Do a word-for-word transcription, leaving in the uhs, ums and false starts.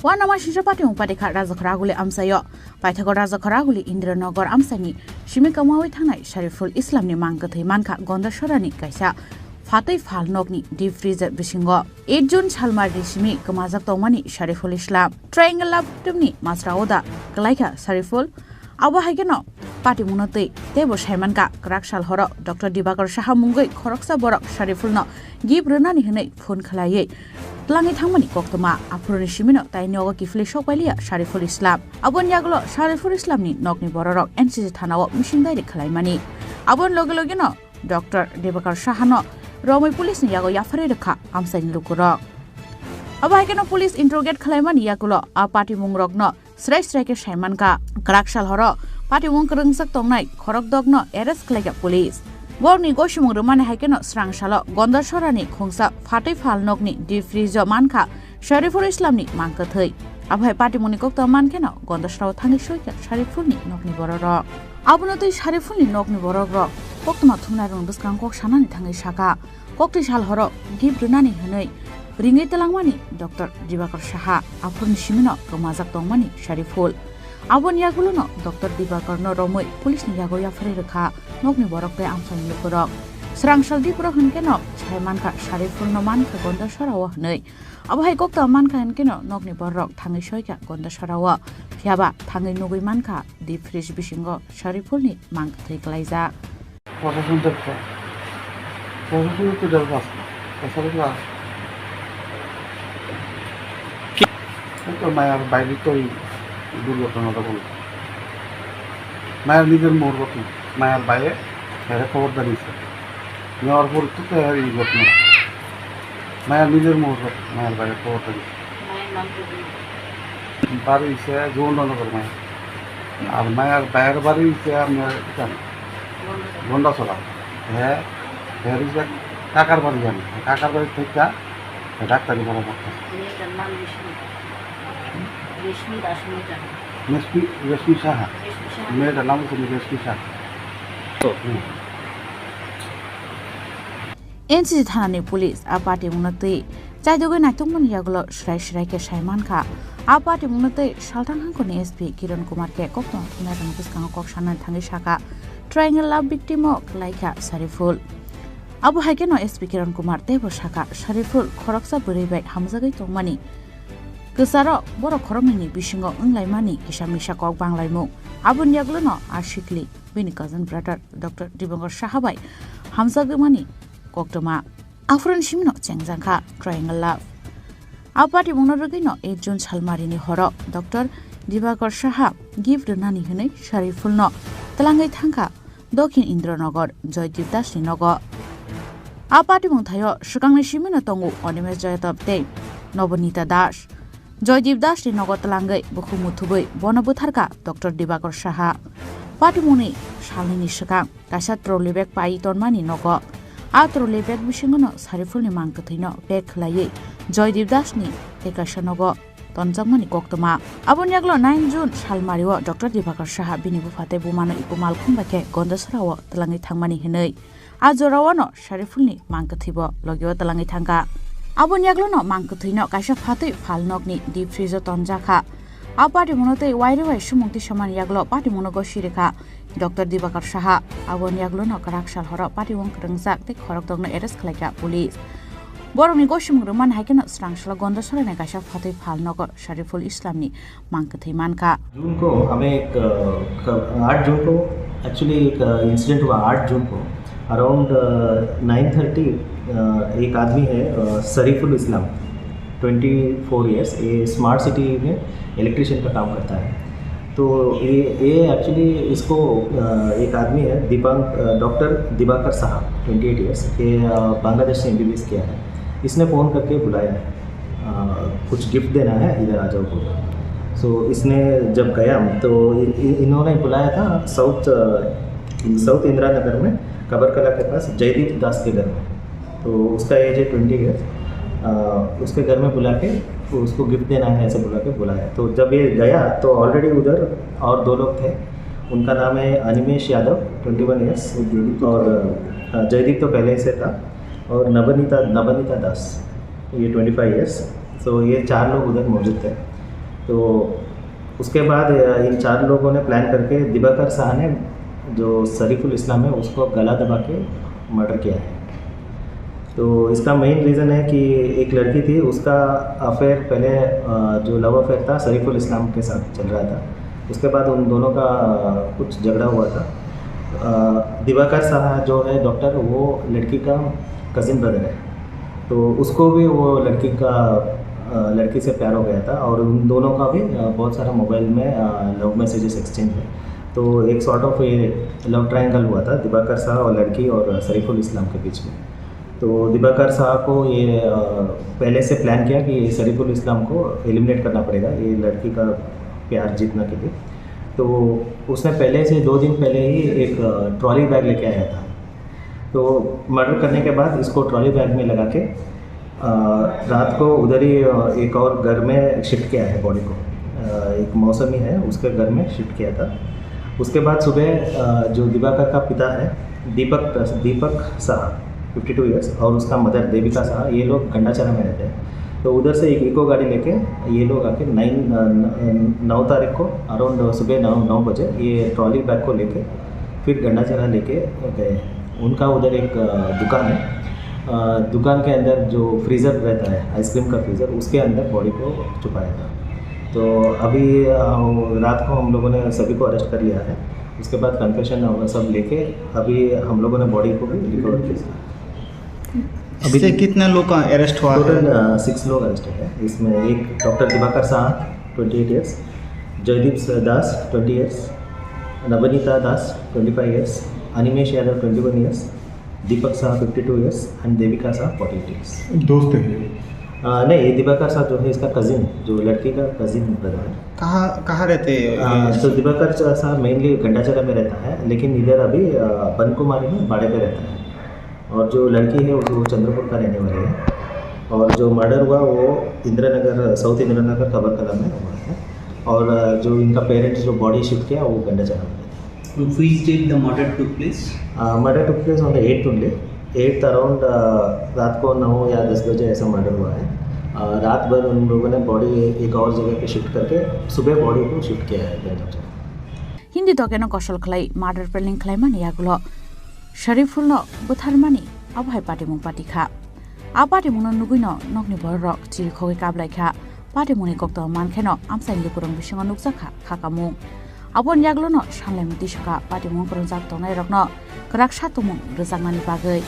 Uanama singsa patimung patikha Rajakhara Aguli amchaio. Paithago Rajakhara Aguli Indranagar amchaini simi kwmawi thangnai Sariful Islamni mang kwthwi mankha Gondasorani kaisa phatwi phal nokni deep freezer bisingo. Eight June salmari simi kwmajak tongmani Sariful Islam. Triangle Love Teamni masra oda kwlaikha Sariful. Abo hai kheno patimungno twi teibo saimankha kwrak sal horo Doctor Dibakar Saha mungwi khoroksa borok Sarifulno gift rwnani hwnwi phone khwlaiwi twlangwi thangmani koktwma. Aphuruni simino tai nogo kiphilwi sokpailiya Sariful Islam. Aboni yagulo Sariful Islamni nokni bororok N C C thanao missing diary khwlaimani. Aboni loge logeno Doctor Dibakar Sahano romwi police ni yago yapharwi rwkha amchaini lukurok. Abo hai kheno police interrogate khwlaimani yagulo a patimungrokno srai srai khe saimankha. Kwrak sal horo patimung kwrwngjak tongnai khorokdokno arrest khwlaikha police. Borokni gosimung rwmani hai kheno swrang salo Gondasorani khungsa phatwi phal nokni deep freeze o mankha Sariful Islamni mang kwthwi. Abo hai patimungni koktwma man kheno Gondasora thangwi soikha Sarifulni nokni bororok. Abono twi Sarifulni nokni borokrok koktwma thumnairokni bwskango kok sanani thangwi sakha. Koktwi sal horo gift rwnani hwnwi ringwi twlangmani Doctor Dibakar Saha, aphuruni simino kwmajak tongmani Sariful. Aboni yagulono Doctor Dibakarno romwi police ni yago yapharwi rwkha nokni borok tei amchaini lukurok. Swrang sal dipro hwnkeno sai mankha Sarifulno mankha Gondasorao hwnwi. Abo hai koktwma mankha hwnkeno nokni bororok thangwi soikha Gondasorao. Phiyaba thangwi nugwi mankha deep freeze bisingo Sarifulni mang kwthwi kwlaijak. প্রশাসন দেখছে, প্রশাসন তো দেখবে আসলে, তাছাড়া তো আর এই তো মায়ার বাইরে তো এই দুর্ঘটনাটা বললো, মায়ার নিজের মোর কথা, মায়ার বাইরে এরা খবরটা নিচ্ছে, নেওয়ার পর তো তো এই ঘটনা, মায়ার নিজের মোর কথা, মায়ার বাইরে খবরটা নিচ্ছে। মায়ের নাম কি? বাড়ি হচ্ছে গোবিন্দনগর মায়া। আর মায়ার বাইরের বাড়ি হচ্ছে আপনার এখানে, গন্ডাছড়া। হ্যাঁ, হ্যাঁ হচ্ছে কাকার বাড়ি জানে। কাকার বাড়ি থেকে ডাক্তারি পড়া করতেছে। মেয়েটার নাম রেশমি। রেশমি দাস মেয়েটার নাম। রেশমি, রেশমি সাহা। রেশমি সাহা। মেয়েটার নাম হচ্ছে রেশমি সাহা। হুম। N C C thanani police a patimungno twi chaidogwi naitokmani yagulo srai srai khe sai mankha. A patimungno twi Salthang hangkhorni S P Kiran Kumar khe koktwma thumnairokni bwskango kok sanani thangwi sakha, Triangle Love victim o kwlaikha Sariful. Abo hai kheno S P Kiran Kumar teibo sakha, Sariful khoroksa bwrwi bai hamjagwi tongmani kwcharo borok khoroknwini bisingo wnglaimani kisa misa kok banglaimung. Aboni yagulono a sikli bini cousin brother Doctor Dibakar Saha bai hamjagmani koktwma. Aphuruni simino chengjak kha Triangle Love. A patimungno rwgwino eight June salmarini horo Doctor Dibakar Saha gift rwnani hwnwi Sarifulno twlangwi thangkha Dokhin Indranagar Joydeep Dasni nogo. A patimung thaio swkangni simino tongo Animesh Jayadab tei Nabanita Das. Joydeep Dasni nogo twlangwi bukhuk muthubwi bono bwtharkha Doctor Dibakar Saha. Patimungni salnini swkang kaisa trolley bag pai tonmani nogo. A trolley bag bisingono Sarifulni mang kwthwino pack khwlaiwi Joydeep Dasni tei kaisa nogo tonjakmani koktwma. Aboni yagulo nine June salmario Doctor Dibakar Saha bini bupha tei bumano iko malkhung bai khe Gondasorao twlangwi thangmani hwnwi. A jorao no Sarifulni mang kwthwibo logio twlangwi thangkha. Aboni yagulono mang kwthwino kaisa phatwi phal nokni deep freeze o tonjakha. A patimungno tei wairwi bai sumung tisamani yagulo patimungno gosi rwkha Doctor Dibakar Saha. Aboni yagulono kwrak sal horo patimung kwrwngjak tei khorokdokno arrest khwlaikha police. Borokni gosimung rwmani hai kheno swrang salo Gondasorani kaisa phatwi phal nogo Sariful Islamni mang kwthwi mankha. जून को हमें एक, अ, क-, आठ जून को actually एक, अ, इंसिडेंट हुआ। आठ जून को अराउंड, अ, नाइन थर्टी, अ, एक आदमी है, अ, सरीफुल इस्लाम, ट्वेंटी फ़ोर ईयर्स, ये स्मार्ट सिटी में इलेक्ट्रिशियन का काम करता है। तो ये, ये एक्चुअली इसको, अ, एक आदमी है, दीपांक, अ, डॉक्टर दिवाकर साहब, ट्वेंटी एट ईयर्स, ये, अ, बांग्लादेश से एमबीबीएस किया है। इसने फ़ोन करके बुलाया है। अ, कुछ गिफ्ट देना है, इधर आ जाओ बोलो। सो इसने जब गया तो इ-, इ-, इन्होंने बुलाया था साउथ, अ, साउथ इंदिरा नगर में कबरकला के पास जयदीप दास के घर में। तो उसका एज है ट्वेंटी ईयर्स। अ, उसके घर में बुला के तो उसको गिफ्ट देना है ऐसे बुला के बुलाया। तो जब ये गया तो ऑलरेडी उधर और दो लोग थे, उनका नाम है अनिमेश यादव, ट्वेंटी वन ईयर्स, और, अ, जयदीप तो पहले ही से था, और नवनीता, नवनीता दास, ये ट्वेंटी फ़ाइव ईयर्स। तो ये चार लोग उधर मौजूद थे। तो उसके बाद, अ, इन चार लोगों ने प्लान करके दिवाकर शाह ने, जो शरीफुल इस्लाम है, उसको गला दबा के मर्डर किया है। तो इसका मेन रीज़न है कि एक लड़की थी, उसका अफेयर पहले, अ, जो लव अफेयर था, शरीफुल इस्लाम के साथ चल रहा था। उसके बाद उन दोनों का, अ, कुछ झगड़ा हुआ था। अ, दिवाकर शाह जो है डॉक्टर, वो लड़की का कज़िन ब्रदर है। तो उसको भी वो लड़की का, अ, लड़की से प्यार हो गया था और उन दोनों का भी, अ, बहुत सारा मोबाइल में, अ, लव मैसेजेस एक्सचेंज है। तो एक सॉर्ट ऑफ ये लव ट्रायंगल हुआ था दिवाकर शाह और लड़की और शरीफुल इस्लाम के बीच में। तो दिवाकर शाह को ये, अ, पहले से प्लान किया कि शरीफुल इस्लाम को एलिमिनेट करना पड़ेगा ये लड़की का प्यार जीतना के लिए। तो उसने पहले से, दो दिन पहले ही एक, अ, ट्रॉली बैग लेके आया था। तो मर्डर करने के बाद इसको ट्रॉली बैग में लगा के, अ, रात को उधर ही, अ, एक और घर में शिफ्ट किया है बॉडी को। अ, एक मौसमी है, उसके घर में शिफ्ट किया था। उसके बाद सुबह, अ, जो दिवाकर का पिता है, दीपक, दीपक शाह, फिफ्टी टू ईयर्स, और उसका मदर देविका शाह, ये लोग गंडाचरा में रहते हैं। तो उधर से एक इको गाड़ी लेके ये लोग आके नाइन, अ, न-, नौ तारीख को अराउंड सुबह नौ, नौ बजे ये ट्रॉली बैग को लेके फिर गंडाचरा लेके गए। उनका उधर एक, अ, दुकान है। अ, दुकान के अंदर जो फ्रीज़र रहता है, आइसक्रीम का फ्रीज़र, उसके अंदर बॉडी को छुपाया था। तो अभी, अ, रात को हम लोगों ने सभी को अरेस्ट कर लिया है। उसके बाद कन्फेशन और सब लेके अभी हम लोगों ने बॉडी को भी रिकवर किया। अभी से कितने लोग का अरेस्ट हुआ है? टोटल, अ, सिक्स लोग अरेस्टेड हैं। इसमें एक doctor Divakar Shah, twenty eight years, Jaydeep स-, Das, twenty years, Navnita Das, twenty five years, Animesh Yadav, twenty one years, Deepak Shah, fifty two years, and Devika Shah, forty eight years. दोस्त है? अ, नहीं, ये दिवाकर शाह जो है, इसका कज़िन है, जो लड़की का कज़िन ब्रदर है। कहाँ, कहाँ रहते हैं? अ, तो दिवाकर शाह मेनली गंडाचरा में रहता है, लेकिन इधर अभी, अ, बनकुमारी में भाड़े पे रहता है। और जो लड़की है, वो चंद्रपुर का रहने वाली है। और जो मर्डर हुआ, वो इंदिरा नगर, साउथ इंदिरा नगर खबर कला में हुआ है। और, अ, जो इनका पेरेंट्स जो बॉडी शिफ्ट किया, वो गंडाचरा में रहता है। On which date the murder took place? Uh, murder took place on the eighth only। Eighth around, uh, रात को नौ या दस बजे ऐसा मर्डर हुआ है। अ, रात भर उन लोगों ने बॉडी एक और जगह पे शिफ्ट करके सुबह बॉडी को शिफ्ट किया है गंडाचरा। Hindi dogeno kosol khlai murder planning khlaimani yagulo Sharifulno butharmani abo hai patimung pati kha. A patimungno nugwino nokni bororok chirikhogwi kablai kha. Patimungni koktwma mankheno amchaini lukurok bisingo nukjak kha khakamung. Aboni yagulono sanlaimung tisokha patimung kwrwngjak tongnairokno kwrak satongmung rwjaknani bagwi.